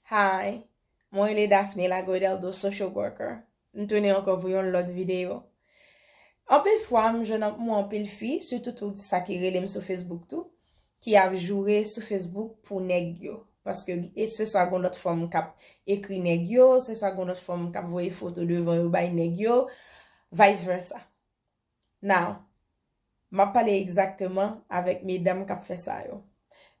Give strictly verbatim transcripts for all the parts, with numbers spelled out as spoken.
Hi, mwen rele Daphne Lagredel, the social worker. M tounen ankò pou yon lòt videyo. Anpil fwa, m jwenn an- mwen anpil fi, sitou tout sa ki rele m sou Facebook tou, ki ap joure sou Facebook pou nèg yo. Paske e se swa gon lòt fanm k ap ekri nèg yo, se swa gon lòt fanm k ap voye foto devan yo bay nèg yo, vice versa. Now, m ap pale egzakteman avèk medam k ap fè sa yo.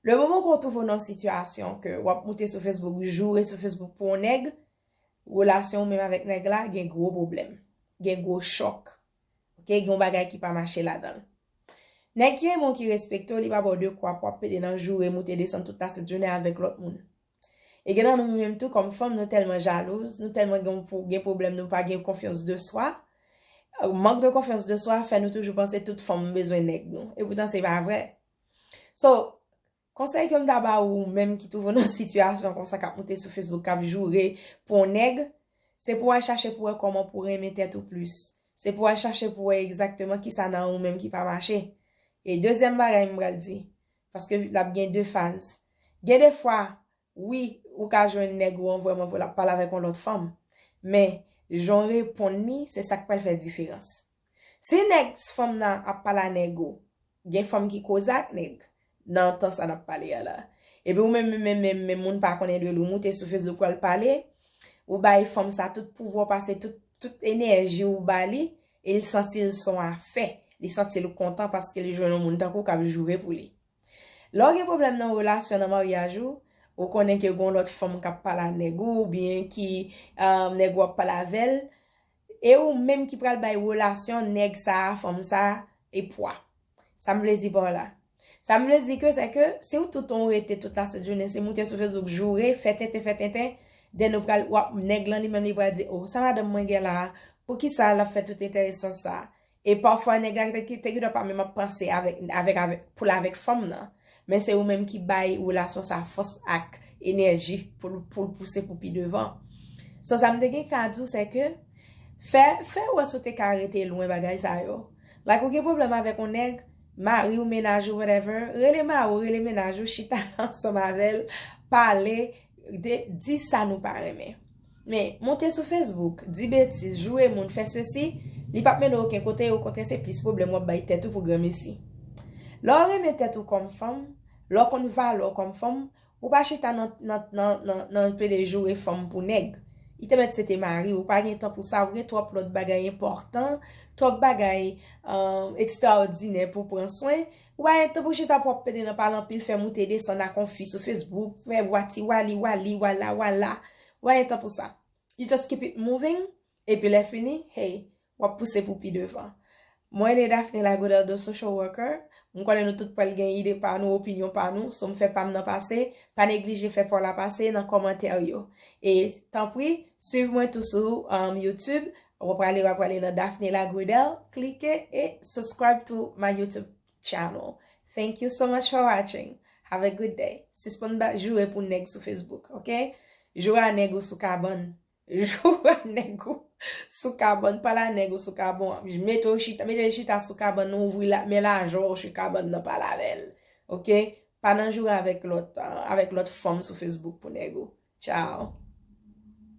Le moman ke w twouve w nan sitiyasyon ke w ap moute sou Facebook, joure sou Facebook pou yon nèg, relasyon w menm avèk nèg la gen gwo pwoblèm, gen gwo chòk. Ok, gen yon bagay ki pa mache ladan l. Nèg ki renmen w, ki respekte w, li pa ba w de kwa pou w ap pede nan joure, moute desann tout lasent jounen avèk lòt moun. E gen nan nou menm tou, kòm fanm, nou tèlman jalouz, nou tèlman gen, pou, gen pwoblèm, nou pa gen konfyans de swa. Mank de konfyans de swa fè nou toujou panse tout fanm bezwen nèg nou. E poutan, se pa vre. So, konsèy ke m ta ba ou menm ki twouve w nan sitiyasyon konsa, k ap moute sou Facebook, k ap joure pou yon nèg, se pou w al chache pou w wè kòman pou w renmen tèt ou plis. Se pou w al chache pou w wè egzakteman kisa nan ou menm ki pa mache. E dezyèm bagay m pral di, paske l ap gen de faz. Gen de fwa, wi, ou ka jwenn nèg ou an vrèman vre, l ap pale avèk yon lòt fanm. Men, jan w reponn li, se sa k pral fè diferans. Si nèg fanm nan ap pale a nèg ou, gen fanm ki koze ak nèg nan tan sa n ap pale a la. Epi ou menm, menm, menm, menm, menm moun pa konnen de li, ou moute sou Facebook pou al pale, ou bay fanm sa tout pouvwa w, pase tout, tout enèji ou ba li, e l santi l se yon afè. Li santi l kontan paske li jwenn yon moun tankou w k ap joure pou li. Lè w gen pwoblèm nan relasyon, nan maryaj ou, ou konnen ke gon lòt fanm k ap pale a nèg ou, oubyen ki, um, nèg ou ap pale avè l, e ou menm ki pral bay relasyon nèg sa a, fanm sa a, e pwa. Sa m vle di pa w la. Sa m vle di ke, se ke, si w tout tan w rete tout lasent jounen, se moute sou Facebook joure, fè tenten, fè tenten, then ou pral, w ap, nèg lan li menm li pral di, "Oh, sa madanm mwen gen la a? Poukisa l ap fè tout enteresans sa a?" E pafwa nèg la te, te, te gendwa pa menm ap panse avèk, avèk, avèk, pou l avèk fanm nan. Men se ou menm ki bay relasyon sa fòs ak enèji pou l, pou l pouse pou pi devan. So, sa m te gen ka di w, se ke fè, fè wè si w te ka rete lwen bagay sa yo. Like, ou gen pwoblèm avèk yon nèg, mari w, mennaj ou, whatever, rele mari w, rele mennaj ou, chita ansanm avè l, pale, de, di sa nou pa renmen. Men, monte sou Facebook, di betiz, joure moun, fè sesi, li p ap mennen w okenn kote, okontrè, se plis pwoblèm w ap bay tèt ou pou granmesi. Lè w renmen tèt ou kòm fanm, lè w konn valè w kòm fanm, ou pa chita nan, nan, nan, nan, nan plede joure fanm pou nèg. Li te mèt se te mari w, ou pa gen tan pou sa, ou gen twòp lòt bagay enpòtan, twòp bagay, um, ekstraòdinè pou pran swen. Ou pa gen tan pou chita pou w ap pede nan pale anpil, fè moute desann ak yon fi sou Facebook, fè vwa ti wali, wali, wala, wala. Ou pa gen tan pou sa. You just keep it moving, epi lè fini, hey, w ap pouse pou pi devan. Mwen, se Daphne Lagredel, the social worker. M konnen nou tout pral gen ide pa nou, opinyon pa nou, so m fè pa m nan pase, pa neglije fè pa w la pase nan kòmantè yo. E tanpri, swiv mwen tou sou, um, YouTube, w ap prale, w ap prale nan Daphne Lagredel, klike e subscribe to my YouTube channel. Thank you so much for watching. Have a good day. Sispann ba, joure pou nèg sou Facebook, ok? Joure a nèg ou sou kabann. Joure a nèg ou sou kabann, pale a nèg ou sou kabann. Mete w chita, mete l chita sou kabann nan, ouvri la, men lajan w sou kabann nan, pale avè l. Ok? Pa nan joure avèk lòt, ah, avèk lòt fanm sou Facebook pou nèg ou. Ciao.